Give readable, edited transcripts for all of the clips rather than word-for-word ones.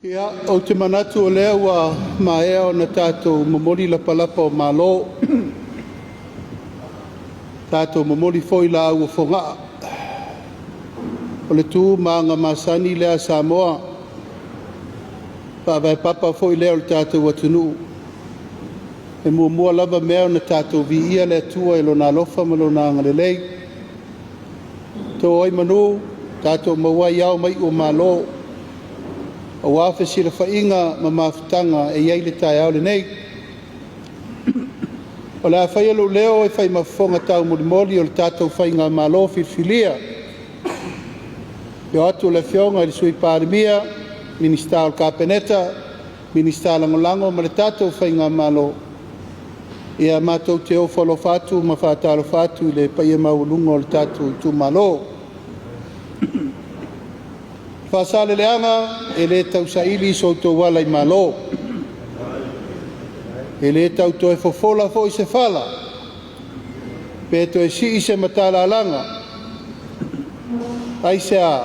Ia, ou te manatu o lea ua maea ona tatou momoli lapalapa o malo, tatou momoli foi laau o fogaa. O le tu ma aga masani lea a Samoa, faavae papa foi lea o le tatou atunuu. E muamua lava mea ona tatou viia le Atua i Lona alofa ma Lona agalelei, to ai manu, tatou maua ai ao ma iu o malo, aua fesilafaiga ma mafutaga e i ai le taeao lenei. O le a faia lou leo e fai ma fofoga taumolimoli o le tatou Faigamalo filifilia. Afio atu le Afioga i le Sui Palemia, Minisita o le Kapeneta, Minisita Lagolago ma le tatou Faigamalo. Ia matou te ofo alofa atu ma faatalofa atu i le paia maualuga o le tatou itumalo. Faasaleleaga, e le tausaili so outou ala i malo, e le tau toe fofola foi se fala, pe toe sii se matalalaga. Aisea?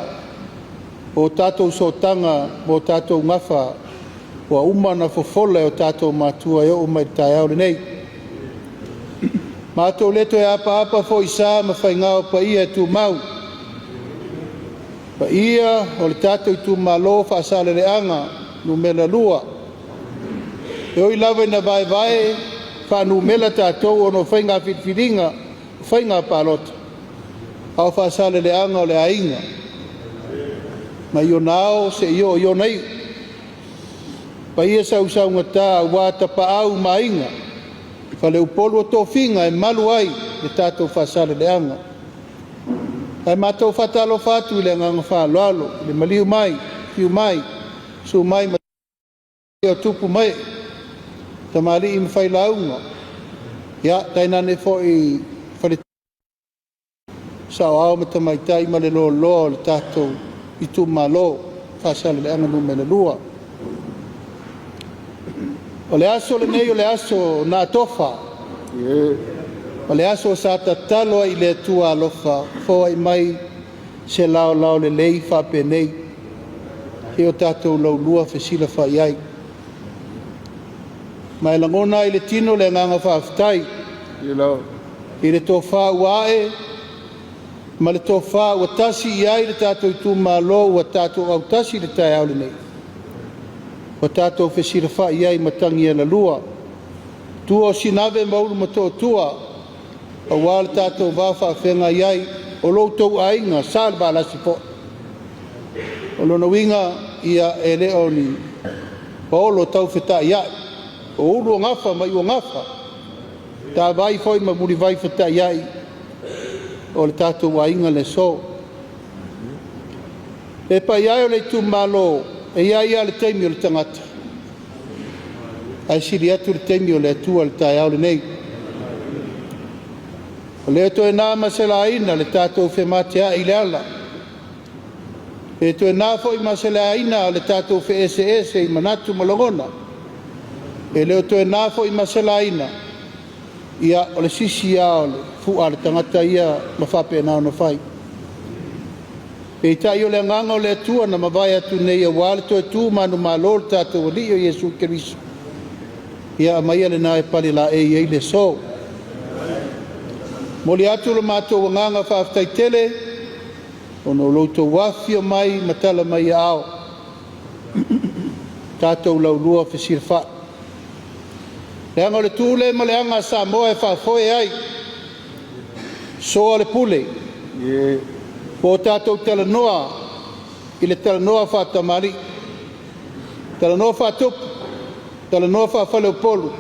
O tatou sootaga ma o tatou gafa ua uma ona fofola e o tatou matua e oo mai i le taeao lenei. Matou le toe apaapa foi i sa ma faiga o paia e tumau, paia o le tatou itumalo o Faasaleleaga Nu.2. E ui lava ina vaevae faanumera tatou ona o faiga filifiliga, o faiga palota, a o Faasaleleaga o le aiga, mai ona ao seia oo i ona iu, paia sausaugata aua Tapaau ma Aiga, Faleupolu o tofiga e malu ai le tatou Faasaleleaga. Ae matou faatalofa atu i le agaga faaaloalo i le maliu mai, afio mai, susu mai o tupu ma ee, tamalii ma failauga, ia tainane foi faletua, saoao ma tamaitai ma le loaloa o le tatou itumalo Faasaleleaga Nu.2. O le aso lenei o le aso na atofa, o le aso sa tatalo ai i le Atua alofa, foai mai se laolao lelei faapenei, se i o tatou laulua fesilafai ai. Ma e lagona lava i le tino le agaga faafetai i le tofa ua ae ma le tofa ua tasi i ai le tatou itumalo ua tatou autasi i le taeao lenei, ua tatou fesilafai ai i Matagialalua, tua o Sinave ma Ulumotootua, aua le tatou va faafeagai ai, o lo outou aiga Salevalasi foi. O lona uiga, ia e le o ni paolo taufetaiai, o ulu o gafa ma iuogafa, matavai foi ma mulivai fetaiai o le tatou aiga i le aso. Le paia e o le itumalo, e i ai lava le taimi o le tagata, ae sili atu le taimi o le Atua i le taeao lenei. Ua le toe na ma se laina le tatou femateai i le ala, pe toe na foi ma se laina le tatou feeseeseai i manatu ma lagona. E le o toe na foi ma se laina, ia o le sisi lava o le fua a le tagata ia ma faapena ona fai. Peitai o le agaga o le Atua na mavae atu nei aua le toe tu manumalo o le tatou Alii o Iesu Keriso, ia aumaia lena e palelaei ai le aso. Momoli atu lo matou agaga faafetai tele ona o lo outou afifio mai ma tala mai aao, tatou laulua fesilafai. Leaga o le tu lea ma le aga a Samoa e faafoe ai, soa le pule, ua tatou talanoa i le talanoa faatamalii, talanoa faatupu, talanoa faafaleupolu,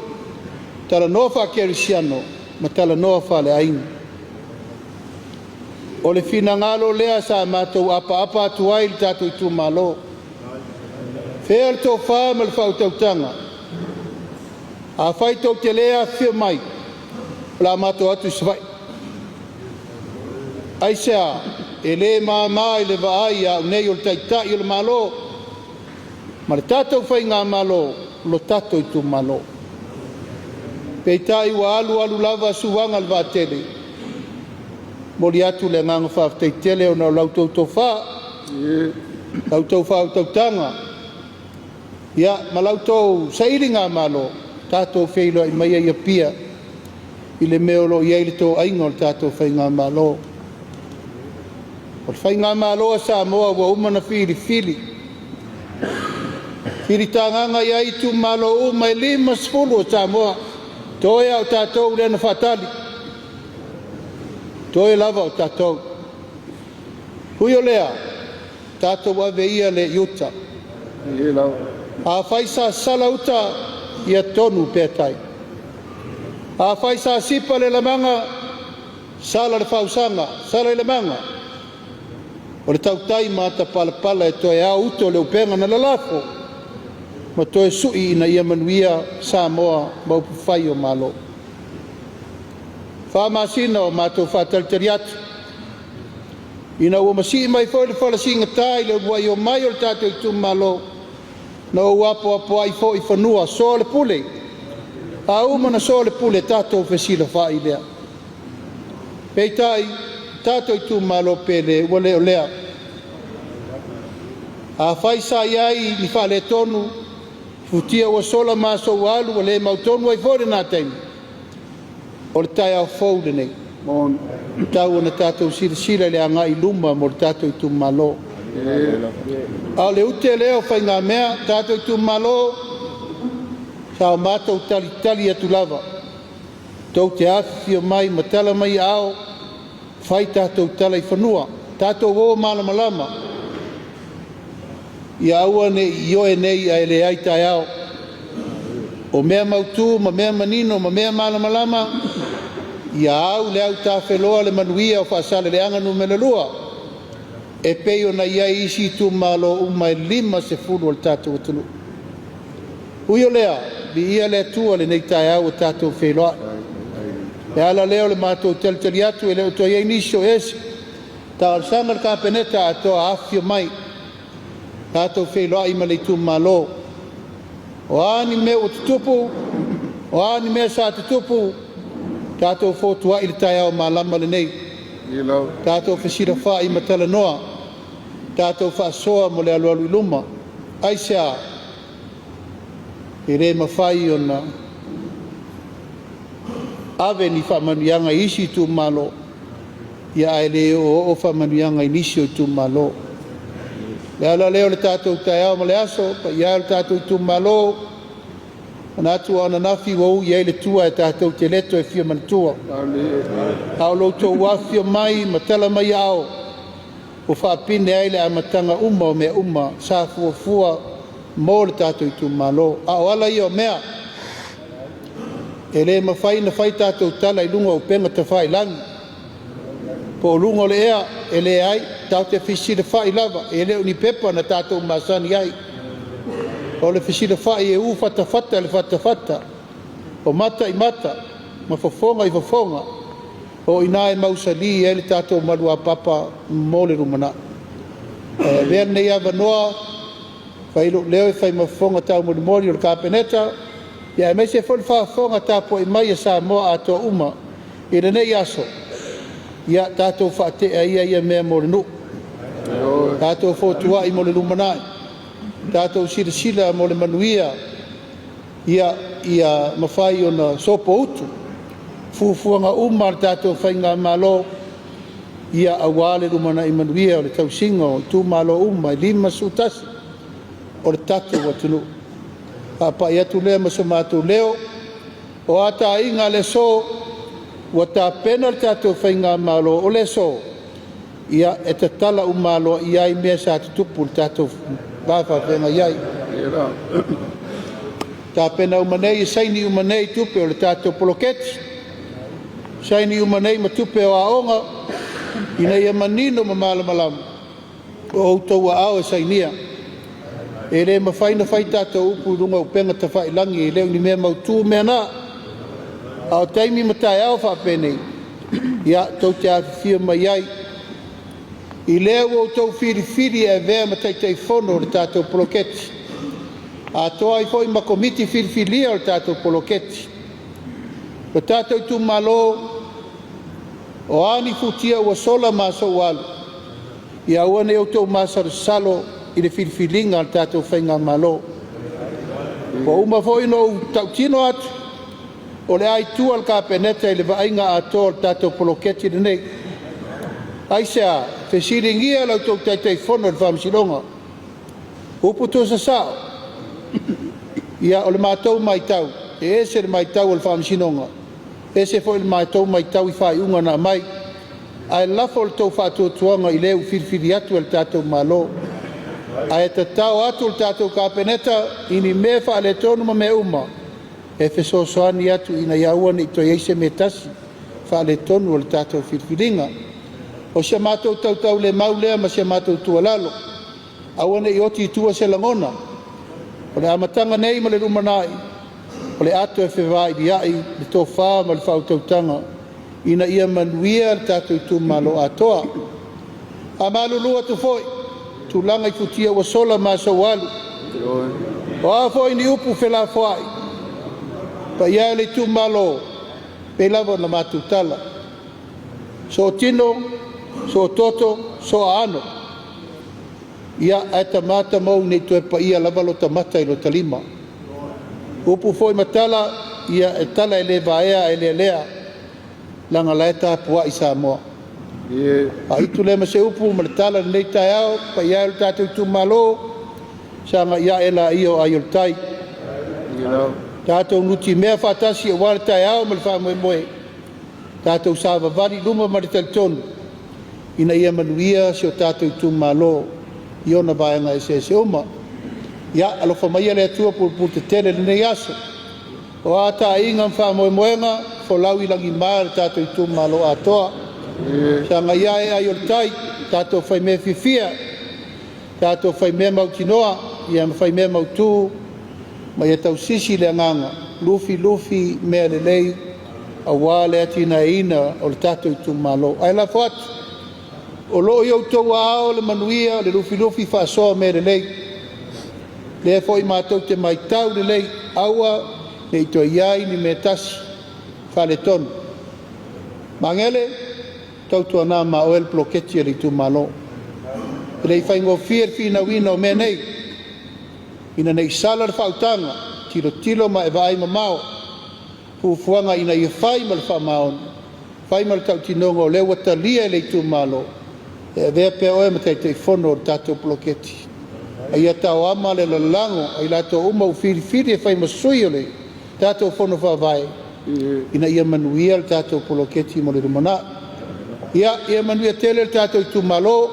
talanoa faakerisiano ma talanoa faaleaiga. O le finagalo lea sa matou apaapa atu ai i le tatou itumalo. Fea le tofa ma le faautautaga? Afai tou te le afifio mai, o le a matou o atu i Savaii. Aisea? E le mama i le vaai a au nei o le Taitai o le Malo ma le tatou Faigamalo lo tatou itumalo. Peitai ua alu alu lava suaga o le vaatele. E momoli atu le agaga faafetai tele ona o la outou tofa, la outou faautautaga Ia ma la outou sailigamalo, tatou feiloai maia i Apia i le mea o lo o i ai le toaiga o le tatou Faigamalo. O le Faigamalo a Samoa ua uma ona filifili, filitagaga i ai itumalo uma e 50 o Samoa, toe lava o tatou lea na faatali, toe lava o tatou. Ui o lea, tatou ave ia le i uta. Afai sa sala uta, ia tonu pea tai. Afai sa sipa le lamaga, sala le fausaga, sala i le maga, o le tautai matapalapala e toe ao uta o le upega na lalafo ma toe sui ina ia manuia Samoa ma upufai o Malo. 4 masina o matou faatalitali atu, ina ua masii mai foi le fala sigata i le uluai omai o le tatou itumalo, na ou apoapo ai foi i fanua, soa le pule. A uma ona soa le pule, tatou fesilafai lea. Peitai, tatou itumalo pele, ua le o lea. Afai sa i ai ni faaletonu, futia ua sola ma aso ua alu, ua le mautonu ai foi lena taimi, o le taeao fou lenei. E tatau ona tatou silasila i le agai i luma mo le tatou itumalo. A o le ute lea o faigamea, tatou itumalo, sa o matou talitali atu lava, tou te afifio mai ma tala mai aao, fai tatou tala i fanua, tatou o malamalama, ia aua ne i ioe nei ae leai taeao. O mea mautu ma mea manino ma mea malamalama, ia au le autafeloa le manuia o Faasaleleaga Nu.2 e pei ona i ai isi itumalo uma e 50 o le tatou atunuu. Ui o lea, viia le Atua i lenei taeao ua tatou feiloai. Le ala lea o le matou talitali atu e le o toe i ai nisi o ese. Talosaga le Kapeneta atoa afifio mai, tatou feiloai ma le itumalo. O a ni mea ua tutupu, o a ni mea sa tutupu, tatou fotuai le taeao malama lenei. Tatou fesilafai ma talanoa, tatou faasoa mo le alualu i luma. Aisea? E le mafai ona ave ni faamanuiaga i isi itumalo, ia ae le oooo faamanuiaga i nisi o itumalo. Le ala lea o le tatou taeao ma le aso, paia e o le tatou itumalo, manatu o ananafi ua ui i ai le tua e tatou te le toe fia manatua. A o lo outou afifio mai ma tala mai aao, ua faapine ai le amataga uma o mea uma sa fuafua mo le tatou itumalo. A o ala ia o mea, e le mafai ona fai tatou tala i luga o upega tafailagi po o luga o le ea, e leai, tatou te fesilafai lava, e le o ni pepa na tatou masani ai. O le fesilafai e u fatafata i le fatafata, o mata i mata, ma fofoga i fofoga, o i ina e mausali ai le tatou maluapapa mo le lumanai. Ae avea lenei avanoa, fai lou leo e fai ma fofoga taumolimoli o le Kapeneta, ia aemaise foi le faafofoga tapuai mai a Samoa atoa uma i lenei aso, ia tatou faatea ia ia mea mo le nuu, tatou fotuai mo le lumanai, tatou silasila mo le manuia, ia mafai ona sopoutu fuafuaga uma a le tatou Faigamalo, ia aua le lumanai manuia o le tausiga o itumalo uma e 51 o le tatou atunuu. Faapai atu lea ma so matou leo, o a taiga o le aso, ua tapena le tatou Faigamalo o le aso, ia e tatala uma aloaia ai mea sa tutupu i le tatou va faafeagai ai. Tapena uma nei, e saini uma nei tupe o le tatou poloketi, saini uma nei ma tupe o aoga, ina ia manino ma malamalama o outou aao e sainia. E le mafai ona fai tatou upu i luga o upega tafailagi, e le o ni mea mautu mea na. A o taimi ma taeao faapenei, ia tou te afifio mai ai. I lea ua outou filifili e avea ma Taitaifono o le tatou poloketi, atoa ai foi ma Komiti filifilia o le tatou poloketi. O tatou itumalo, o a ni futia ua sola ma aso ua alu, ia aua ne i outou masalosalo i le filifiliga a le tatou Faigamalo. Ua uma foi ona ou tautino atu, o le a i tua le Kapeneta i le vaaiga atoa o le tatou poloketi lenei. Aisea? Fesiligia la outou Taitaifono i le Faamasinoga. O upu tuusasao, ia o le matou matau, e ese le matau a le Faamasinoga, ese foi le matou matau i faaiuga na aumai. Ae lafo le tou faatuatuaga i le ua filifili atu e le tatou Malo. Ae tatao atu le tatou Kapeneta i ni mea faaletonu ma mea uma e fesoasoani atu ina ia aua ne i toe i ai se mea e tasi faaletonu o le tatou filifiliga. O si a matou tautaulemau lea ma si a matou tuualalo, aua ne i oti i tua se lagona. O le amataga nei ma le lumanai, o le ato e fevailiai le tofa ma le faautautaga ina ia manuia le tatou itumalo atoa. E faamalulu atu foi i tulaga i futia ua sola ma aso ua alu, o a foi ni upu felafoai, le paia e o le itumalo, e pei lava ona matou tala, sootino, soototo, sooaano. Ia, ae tama tamou ne i toe paia lava lo ta mata i lo ta lima. O upu foi ma tala, ia e tala e le vaea ae lealea, leaga o la e tapuai Samoa. Faaitu lea ma se upu ma le tala i lenei taeao, le paia e o le tatou itumalo, sagai ae laia o ai o le tai. Tatou nutimea faatasi aua le taeao ma le faamoemoe, tatou savavali i luma ma le talitonu ina ia manuia si o tatou itumalo i ona vaega eseese uma. Ia, alofa maia le Atua pulepuletetele i lenei aso. O a taaiga ma faamoemoega, folau i lagima le tatou itumalo atoa. Sagai ae ai o le tai, tatou faimea fiafia, tatou faimea mautinoa, ia ma faimea mautu, ma ia tausisi le agaga, lufilufi mea lelei aua le atinaeina o le tatou itumalo. Ae lafo atu, o lo o i outou aao le manuia o le lufilufi faasoa mea lelei. O lea foi matou te matau lelei, aua ne i toe i ai ni mea e tasi faaletonu. Magele, tautuana ma oe le poloketi a le itumalo. E le i faigofie le finauina o mea nei, ina ne i sala le faautaga, tilotilo ma e vaai mamao, fuafuaga ina ia fai ma le faamaoni, fai ma le tautinoga o lea ua talia e le itumalo e avea pea oe ma Taitaifono o le tatou poloketi. A ia taoama le lalago a i latou uma ua filifili e fai ma sui o le tatou Fono Faavae ina ia manuia le tatou poloketi mo le lumanai. Ia manuia tele le tatou itumalo,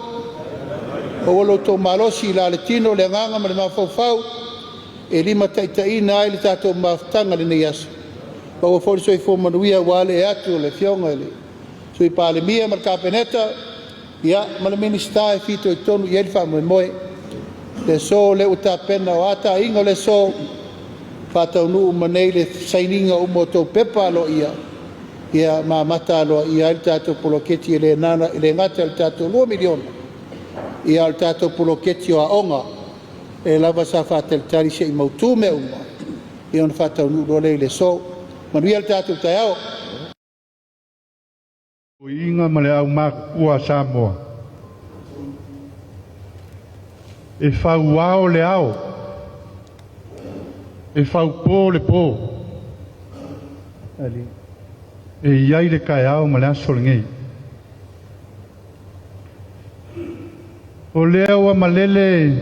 maua lo outou malosi i la le tino, le agaga ma le mafaufau e limataitaiina ai le tatou mafutaga i lenei aso. Maua foi le soifua manuia aua le ee atu o le Afioga i le Sui Palemia ma le Kapeneta, ia ma le Minisita e fitoitonu i ai le faamoemoe. Le aso o lea ua tapena, o a taaiga o le aso, faataunuu uma nei le sainiga uma o outou pepa aloaia, ia ma amata aloaia ai le tatou poloketi, e le gata i le tatou $2 miliona, a o le tatou poloketi o aoga, lea lava sa faatalitali se i mautu mea uma, ia ona faataunuu loa lea i le aso. Manuia le tatou taeao. Iga ma le aumatutua a Samoa, e fauao le ao, e faupo le po, e i ai le taeao ma le aso lenei. O lea ua malele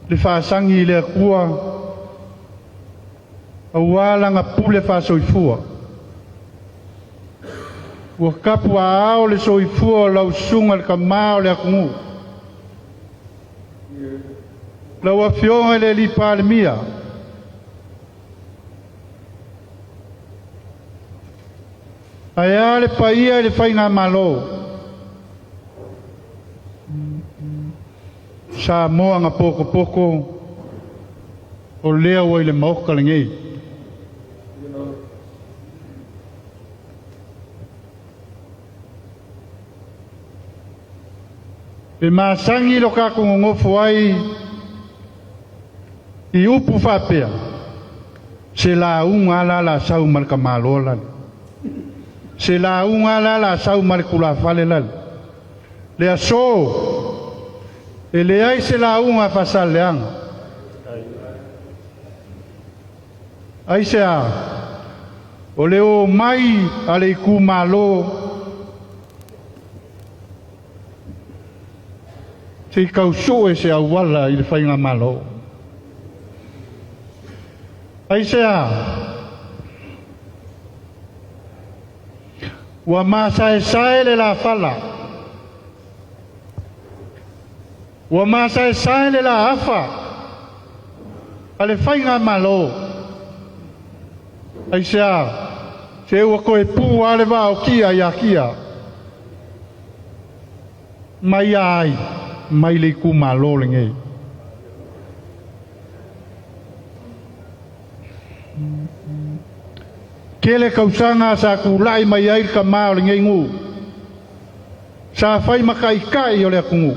le faasagi i le Atua aua lana pule faasoifua. Ua tapuaaao le soifua o lau susuga i le Tama o le atunuu, lau Afioga i le Palemia, ae a le paia i le Faigamalo, Samoa na potopoto o lea ua i le Maota lenei. E masani lo tatou nonofo ai i upu faapea, se lauga a la o le a sau ma le tamaloa lale, se lauga a la o le a sau ma le tulafale lale. Le aso, e leai se lauga a Faasaleleaga. Aisea? O le omai a le itumalo se i tau sue se auala i le faigamalo. Aisea? Ua masaesae le lafala, ua masaesae le laafa a le faigamalo. Aisea? Se ua toe pu lava le vaotia ia Tia, mai ai, mai le itumalo lenei. Tele tausaga sa tulai mai ai le tamā o lenei nuu, sa fai ma taitai o le atunuu,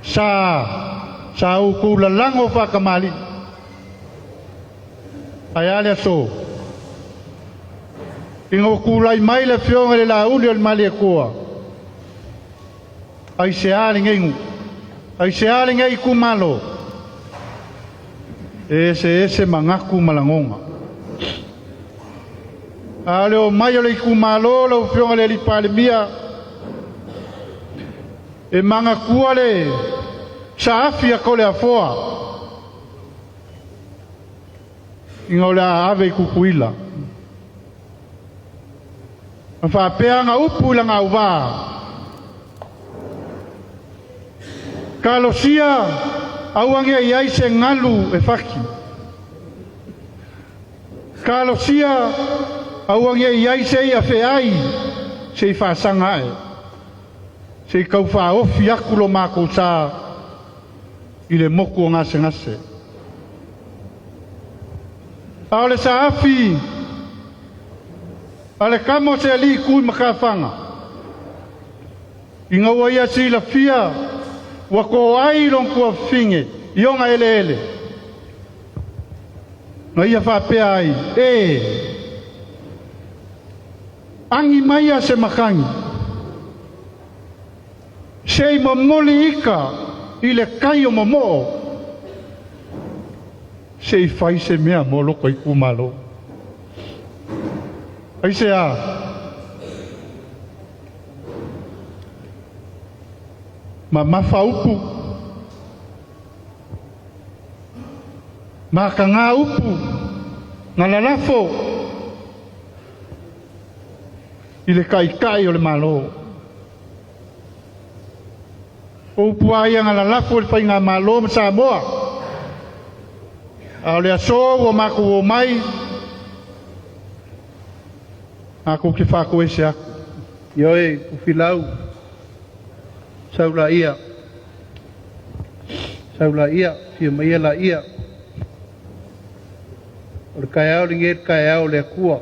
sa outou lalago faatamalii. Ae a le aso? Ina ua tulai mai le afioga i le Laauli o le Malietoa, aisea lenei nuu? Aisea lenei itumalo? E eseese manatu ma lagona. A o le omai o le itumalo lau Afioga i le Alii Palemia, e manatua le saafi a Toleafoa ina o le a ave i Tutuila. Ma faapea ana upu i lana auvā, talosia aua ne i ai se galu e fati. Talosia aua ne i ai se ia feai se i faasaga ae, se i tau faaofi atu lo matou sa i le motu o gasegase. A o le saafi a le tama o se alii tu i matafaga, ina ua ia silafia ua toai lona tuafafine i ona eleele, na ia faapea ai, e agi maia se matagi, se i momoli ika i le tai o momoo, se i fai se mea mo loko itumalo. Aisea? Mamafa upu, mataga upu, na lalafo i le taitai o le Malo. O upu lava ia na lalafo i le faigamalo ma Samoa. A o le aso ua matou omai, matou te faatoese atu. Ioe, Tufilau, sau laia, sau laia, fia maia laia. O le taeao lenei le taeao o le Atua.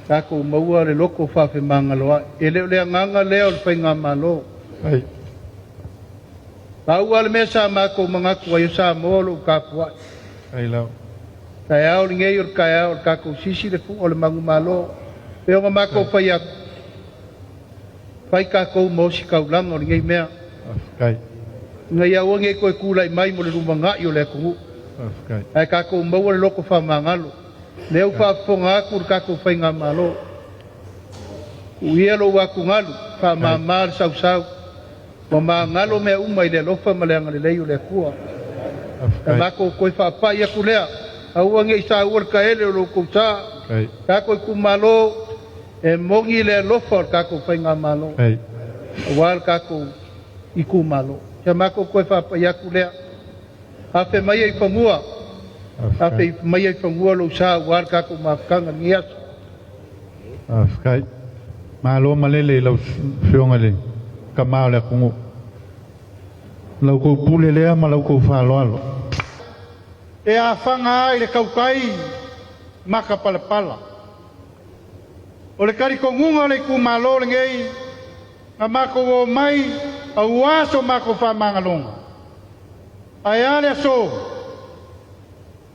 Tatou maua le loto faafemagaloai. E le o le agaga lea o le faigamalo. Ai. Pau lava le mea sa matou manatu ai o Samoa o lou tapuai. Ai lau. Taeao lenei o le taeao o le tatou sisi le fua o le manumalo. Pe ona matou fai atu, fai tatou ma ositaulaga o lenei mea. Faafetai. Ina ia aua ne i toe tulai mai mo le lumanai o le atunuu. Faafetai. Ae tatou maua le loto faamagalo. Lea ua faafofoga atu le tatou faigamalo. Tuu ia lou atugalu, faamama le sausau. Ua magalo mea uma i le alofa ma le agalelei o le Atua. Faafetai. E matou toe faapai atu lea, aua ne i saua le taele o lo outou sa. Ai. Tatou itumalo, e moni le alofa o le tatou faigamalo. Ai. Aua le tatou itumalo. Ia matou toe faapai atu lea. Afe mai ai fanua, afe mai ai fanua lou sa aua le tatou mafutaga lenei aso. Faafetai. Malo malele i lau afioga i le tama o le atunuu. Lau tou pule lea ma lau tou faaaloalo. E afaga ai le tautai matapalapala. O le talitonuga o le itumalo lenei, na matou omai aua so matou faamagaloga. Ae a le aso,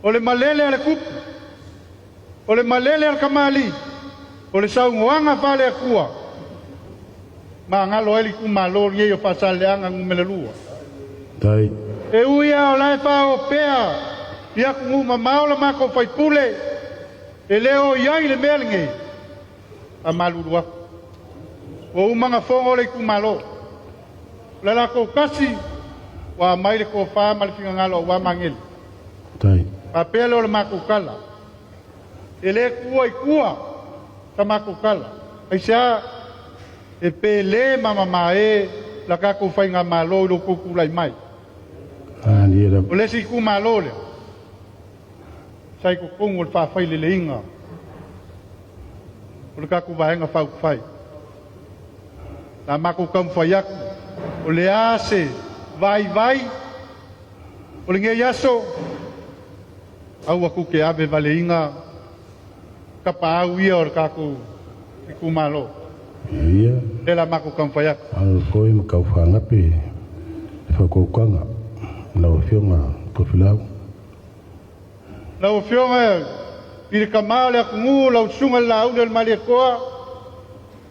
o le malele a le tupu, o le malele a le tamalii, o le saunoaga faale-Atua, magalo ai le itumalo lenei o Faasaleleaga Nu.2. Tai. E ui lava o la e faaopea I atunuu mamao la matou faipule e lē o i ai i le mea lenei, faamalulu atu ua uma ona fono le itumalo, o le latou tasi ua aumai le tofa ma le finagalo aua Magele. Faapea lea o le matou tala, e le tuua i tua sa matou tala. Aisea? E pele ma mamae la tatou faigamalo i lo outou tulai mai. O le isi itumalo lea sa i totonu o le faafaileleina o le tatou Vaega Faaupufai. La matou taumafai atu, o le a se vaivai o lenei aso, aua tou te ave valeina tapaau ia o le tatou itumalo. Ia. Lea la matou taumafai atu. Alo foi ma taufaagape le faukaukaga lau Afioga Tofilau. Lau Afioga i le Tama o le atunuu, lau Susuga i le Laauli o le Malietoa,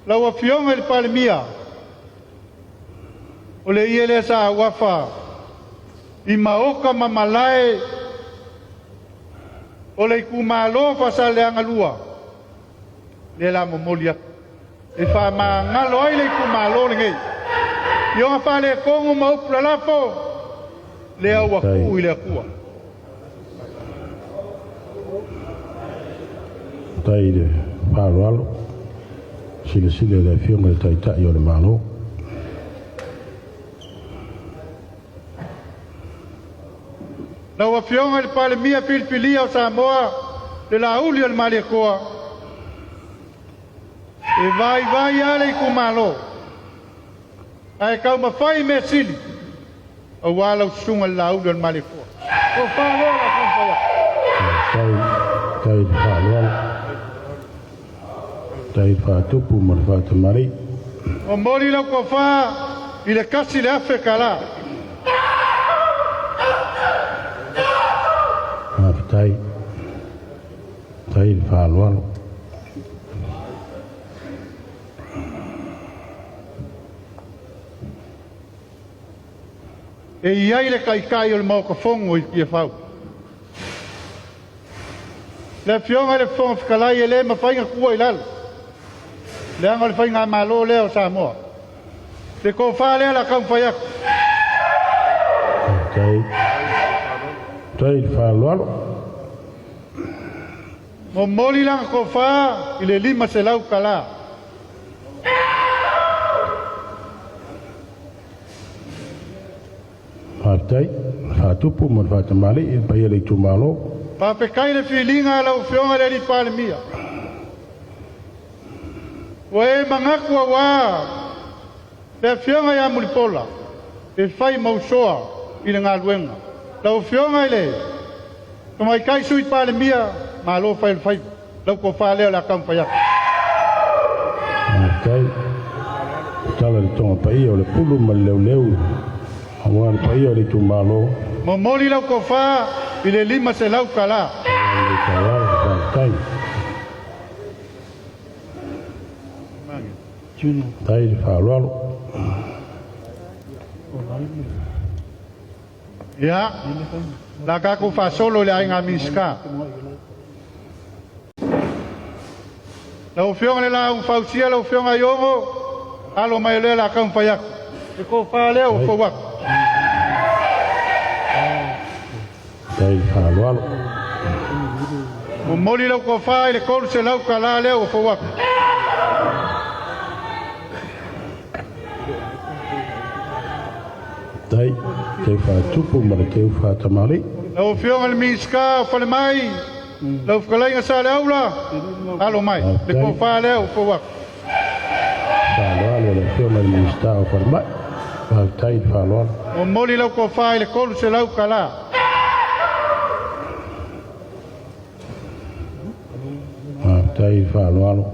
lau Afioga i le Palemia, o le ie lea sa auafa i maota ma malae o le itumalo Faasaleleaga 2, lea la momoli atu e faamagalo ai le itumalo lenei i ona faaletonu ma upu lalafo, lea ua tuu i le Atua. Tai i le faaaloalo silasila i le Afioga i le Taitai o le Malo. Lau Afioga i le Palemia filifilia o Samoa, le Laauli o le Malietoa, e vaivai lava le itumalo, ae taumafai mea sili aua lau susuga i le Laauli o le Malietoa. O faalea la taumafai atu. Tai i le faaaloalo, tai faatupu ma le faatamalii. Momoli lau tofa i le 1,000 tala. Faafetai, tai i le faaaloalo. E i ai le Taitai o le Maota Fono i Tiafau. Le Afioga i le Fofoga Fetalai, e le mafai ona tuua i lalo, leaga o le faigamalo lea o Samoa. Le tofa lea o le a taumafai atu. Tai, tai i le faaaloalo. Momoli lana tofa i le 500 tala. Faafetai faatupu ma le faatamalii i le paia o le itumalo. Faafetai le filiga a lau Afioga i le alii Palemia. Ua e manatu auā le Afioga ia Mulipola e fai ma usoa i le galuega. Lau Afioga i le Tamaitai Sui Palemia, malo fai o le faiva. Lau tofa lea o le a taumafai atu. Faafetai. Tala le toga paia o le pulu ma le leuleu aua le paia o le itumalo. Momoli lau tofa i le 500 tala. Faafetai. Tai i le faaaloalo. Ia, la tatou faasolo i le aiga Minisita. Lau Afioga i le Laau Fausia, lau Afioga Iogo, alo mai lea la taumafai atu. Le tofa lea ua fou atu. Tai i le faaaloalo. Momoli lau tofa i le 300 tala lea ua fou atu. Tai teu faatupu ma le teu faatamalii. Lau Afioga i le Minisita o Falemai, lau Fetalaiga Saleaula, alo mai. Le tofa lea ua fou atu. Faaaloalo le Afioga i le Minisita o Falemai. Faafetai i le faaaloalo. Momoli lau tofa i le 300 tala. Faafetai i le faaaloalo.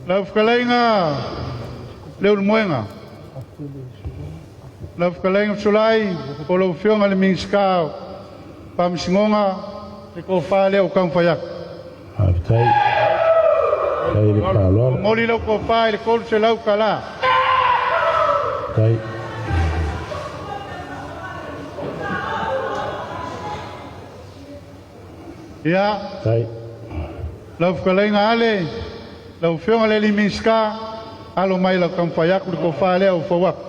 Lau Fetalaiga Leulumoega, lau Fetalaiga Fesolai, o lau Afioga i le Minisita o Faamasinoga, le tofa lea ua taumafai atu. Faafetai. Tai i le faaaloalo. Momoli lau tofa i le 300 tala. Tai. Ia, Tai. Lau fetalaiga Ale, lau Afioga i le alii Minisita, alo mai lau taumafai atu le tofa lea ua fou atu.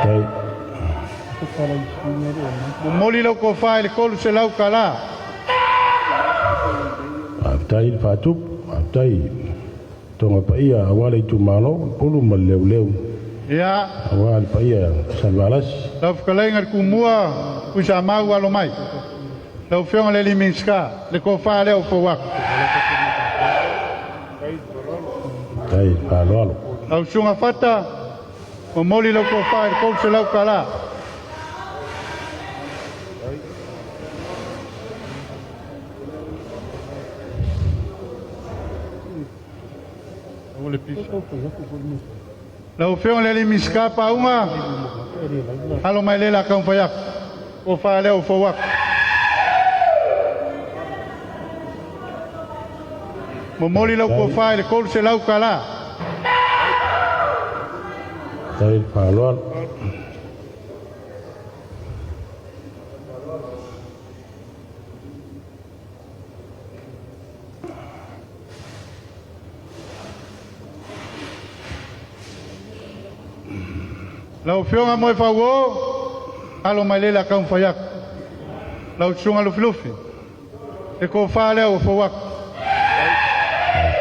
Tai. Momoli lau tofa i le $300. Faafetai le faatupu, faafetai toga paia aua le itumalo Pulu ma le Leuleu. Ia, Aua le paia Salevalasi. Lau fetalaiga i le Tumua Tuisamau, alo mai. Lau Afioga i le alii Minisita, le tofa lea ua fou atu. Tai le faaaloalo. Lau Susuga Fata, momoli lau tofa i le $300. Aua le pisa. Lau Afioga i le alii Minisita Pauga, alo mai le la taumafai atu. Tofa lea ua fou atu. Momoli lau tofa i le $300. Tai le faaaloalo. Lau Afioga Moefauo, alo mai le la taumafai atu. Lau Susuga Lufilufi, le tofa lea ua fou atu.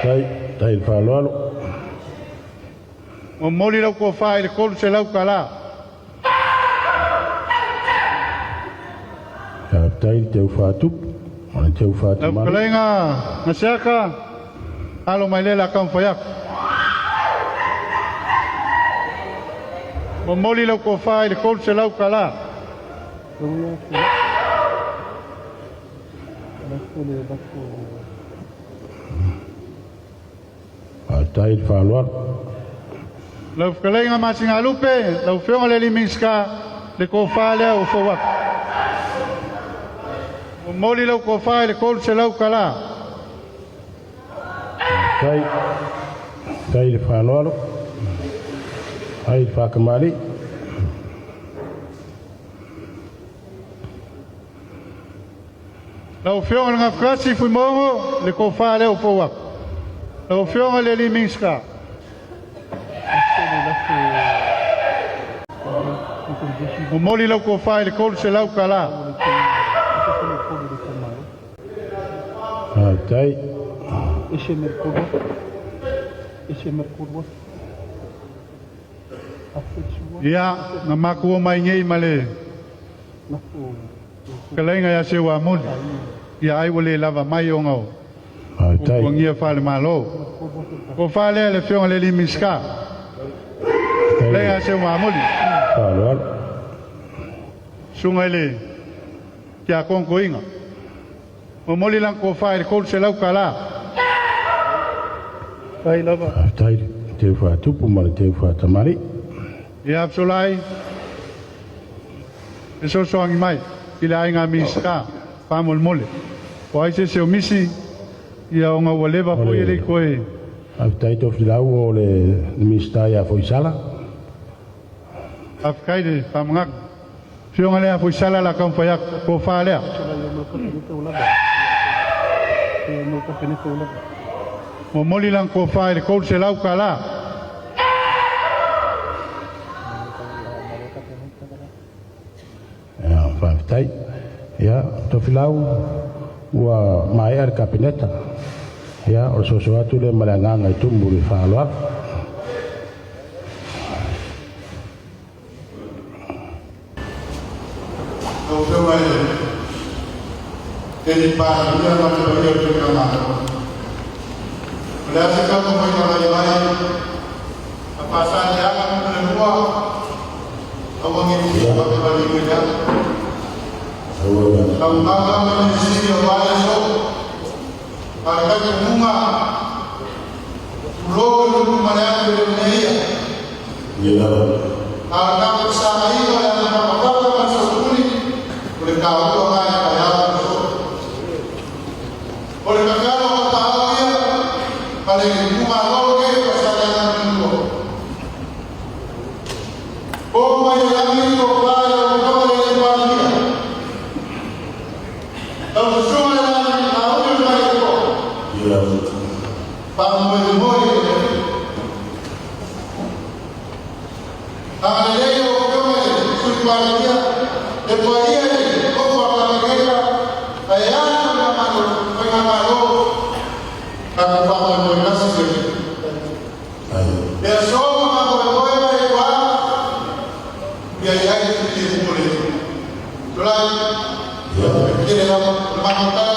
Tai, tai le faaaloalo. Momoli lau tofa i le $300. Faafetai le teu faatupu ma le teu Lau faatumanu. fetalaiga Gasiaka, alo mai le la taumafai atu. Momoli lau tofa i le $300. Faafetai le faaaloalo. Lau fetalaiga Masinalupe, lau Afioga i le alii Minisita, le tofa lea ua fou atu. Momoli lau tofa i le $300. Tai, tai le faaaloalo. Ai le faakamali. Lau Afioga i le Gafatasi Fuimogo, le tofa lea ua fou atu. Lau Afioga i le alii Minisita. Momoli lau tofa i le $300. Faafetai. Ia, na matou omai nei ma le fetalaiga ia Seuamuli. Ia ai ua le lava mai ona o Faafetai. uagia faale-Malo. Tofa lea le Afioga i le alii Minisita. Fetalaiga ia Seuamuli. Faaaloalo. Susuga i le Tiakono Toeaina. Momoli lana tofa i le $300. Faafetai le teu faatupu ma le teu faatamali. Ia Fesolai, e sosoagi mai i le aiga Minisita, faamolemole. O ai se se o misi, ia ona ua leva foi e le toe. Faafetai Tofilau o le Minisita ia Foisala. Faafetai le faamanatu. Afioga lea Foisala la taumafai atu, tofa lea. Momoli lana tofa i le $300. Ia, faafetai. Ia, Tofilau, ua maea le Kapeneta. Ia, o le soso atu lea ma le agaga i tumu le faaaloalo. Lau Afioga i le alii Palemia ma le paia o le Faigamalo. O le a se taumafaiga vaivai a Faasaleleaga Nu.2, aua ne i vave i le aga. Taumaga ma le sili o aso, a le talitonuga, tulou le nuu ma le atu e le ia. A o le tatou fesagaina o le agafapafapa ma le soupuni, o le taua na e taeao ma so. O le tatalo a taao ia, ma le itumalo lenei o Faasaleleaga Nu.2. O mai le lagi o pa i lau Afioga i le Palemia. Lau Faamoemoe i le agalelei o lau Afioga i le Sui Palemia, le paia i le nofo a Kapeneta ae a le faigamalo. Tatou faamoemoe tasi i le Le aso ma faamoemoe ma e ia i ai le filemu o le Atua. Tulai, tele lava o le matou.